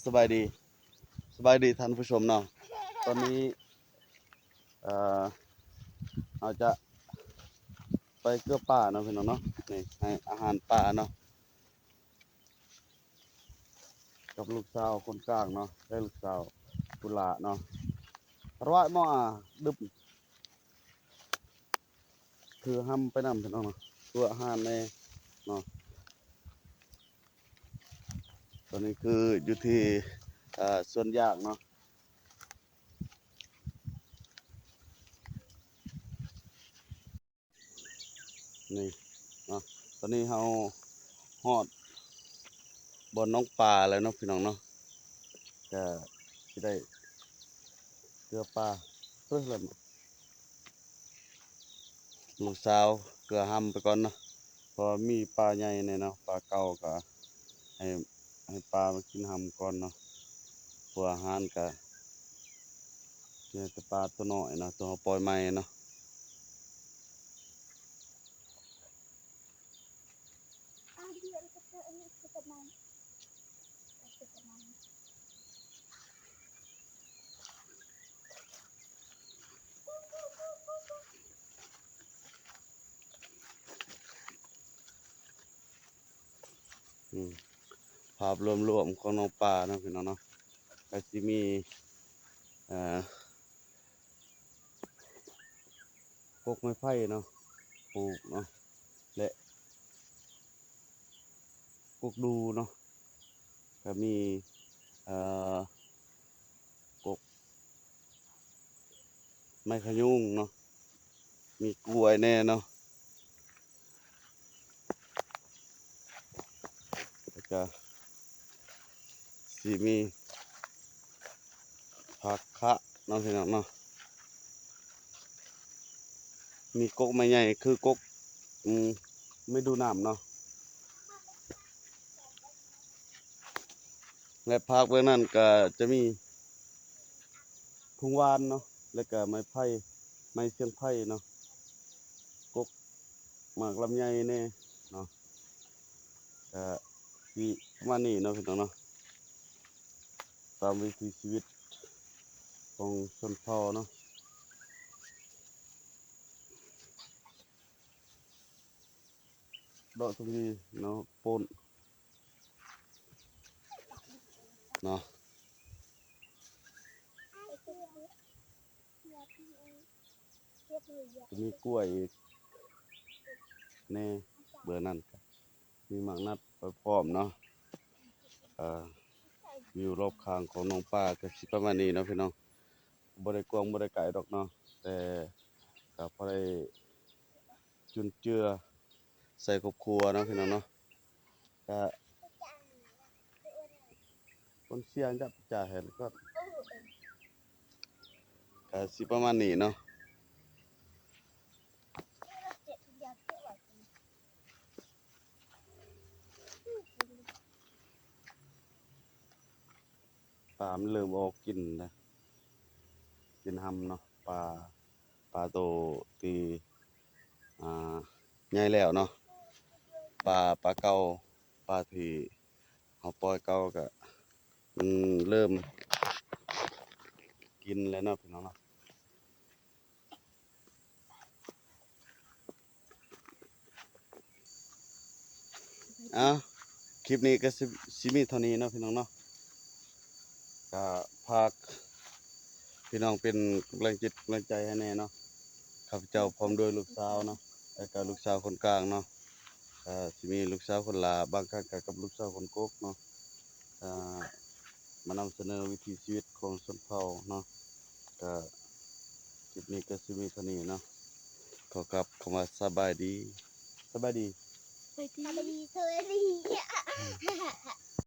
ສະບາຍດີ ສະບາຍດີທ່ານຜູ້ຊົມເນາະ. ຕອນນີ້ ເອີ ເຮົາຈະໄປເກືອປ່າເນາະພີ່ນ້ອງເນາະ. ນີ້ໃຫ້ອາຫານປາເນາະ ກັບລູກສາວຄົນກາງເນາະ ແລະລູກສາວຜູ້ຫຼ້າເນາະ. ລະວະມາດຶບ ຖືຫຳໄປນຳພີ່ນ້ອງເນາະ ຕົວະອາຫານແດ່ເນາະ. ຕອນນີ້ຄືຢູ່ທີ່ ເອີ ສວນຢາງເນາະ. ນີ້ເນາະ ຕອນນີ້ເຮົາຮອດບ່ອນໜອງປາແລ້ວເນາະພີ່ນ້ອງເນາະ. ກະຊິໄດ້ເກືອປ່າເພິ່ນແລ້ວ ລູກສາວເກືອຫຳໄປກ່ອນເນາະ ເພາະວ່າມີປາໃຫຍ່ແດ່ເນາະ ປາເກົ່າກະໃຫ້ ໃຫ້ປາມາກິນຫຳກ່ອນເນາະ. ເພາະອາຫານກະມີແຕ່ປາຕົວນ້ອຍເນາະ ຕົວເຮົາປ່ອຍໃໝ່ເນາະ. ອືມ ພາບລວມໆຂອງໜອງປາເນາະພີ່ນ້ອງເນາະ ກະຊິມີ ເອີ ກົກໄມ້ໄຜ່ເນາະ ປູກເນາະ ແລະ ກົກດູ່ເນາະ ກະມີ ເອີ ກົກໄມ້ຂະຍຸງເນາະ ມີກ້ວຍແດ່ເນາະ ແລ້ວກະຊິມີຜັກຄະເນາະພີ່ນ້ອງເນາະ. ມີກົກໄມ້ໃຫຍ່ຄືກົກ ອືມ ໄມ້ດູ່ນ້ຳເນາະ ແລະ ພາກເບື້ອງນັ້ນກະຈະມີ ຜົງຫວານເນາະ ແລ້ວກະໄມ້ໄຜ່ ໄມ້ຊຽງໄຜ່ເນາະ ກົກໝາກລຳໄຍແດ່ເນາະ. ກະຊິປະມານນີ້ເນາະພີ່ນ້ອງເນາະ ຕາມວິຖີຊີວິດຂອງຊົນເຜົ່າເນາະ. ດອກສຳລີເນາະ ໂປ້ນເນາະ ມີກ້ວຍອີກແດ່ ເບື້ອງນັ້ນກະມີໝາກນັດໄປພ້ອມເນາະ. ເອີ ວິວລອບຂ້າງຂອງໜອງປາກະຊິປະມານນີ້ເນາະພີ່ນ້ອງ ບໍ່ໄດ້ກວ້າງບໍ່ໄດ້ໄກດອກເນາະ ແຕ່ກະພໍໄດ້ ຈຸນເຈືອໃສ່ຄອບຄົວເນາະພີ່ນ້ອງເນາະ. ກະຄົນເສຍຈັບຈ່າຍໃຫ້ກ່ອນ ກະຊິປະມານນີ້ເນາະ. ປາມັນເລີ່ມອອກກິນແລ້ວ ກິນຫຳເນາະ ປາ ປາໂຕທີ່ ອ່າ ໃຫຍ່ແລ້ວເນາະ ປາ ປາເກົ່າ ປາທີ່ເຮົາປ່ອຍເກົ່າກະ ມັນເລີ່ມກິນແລ້ວເນາະພີ່ນ້ອງເນາະ. ເອົາ ຄລິບນີ້ກະຊິ ຊິມີເທົ່ານີ້ເນາະພີ່ນ້ອງເນາະ. ກະຝາກພີ່ນ້ອງເປັນກຳລັງຈິດກຳລັງໃຈໃຫ້ແດ່ເນາະ. ຂ້າພະເຈົ້າພ້ອມດ້ວຍລູກສາວເນາະ ແລ້ວກະລູກສາວຄົນກາງເນາະ ກະຊິມີລູກສາວຄົນຫຼ້າ ບາງຄັ້ງກະກັບລູກສາວຄົນກົກເນາະ. ກະມານຳສະເໜີວິຖີຊີວິດຂອງຊົນເຜົ່າເນາະ. ກະຄລິບນີ້ກະຊິມີເທົ່ານີ້ເນາະ. ຂໍກັບຄຳວ່າສະບາຍດີ ສະບາຍດີ ສະບາຍດີ ສະບາຍດີ.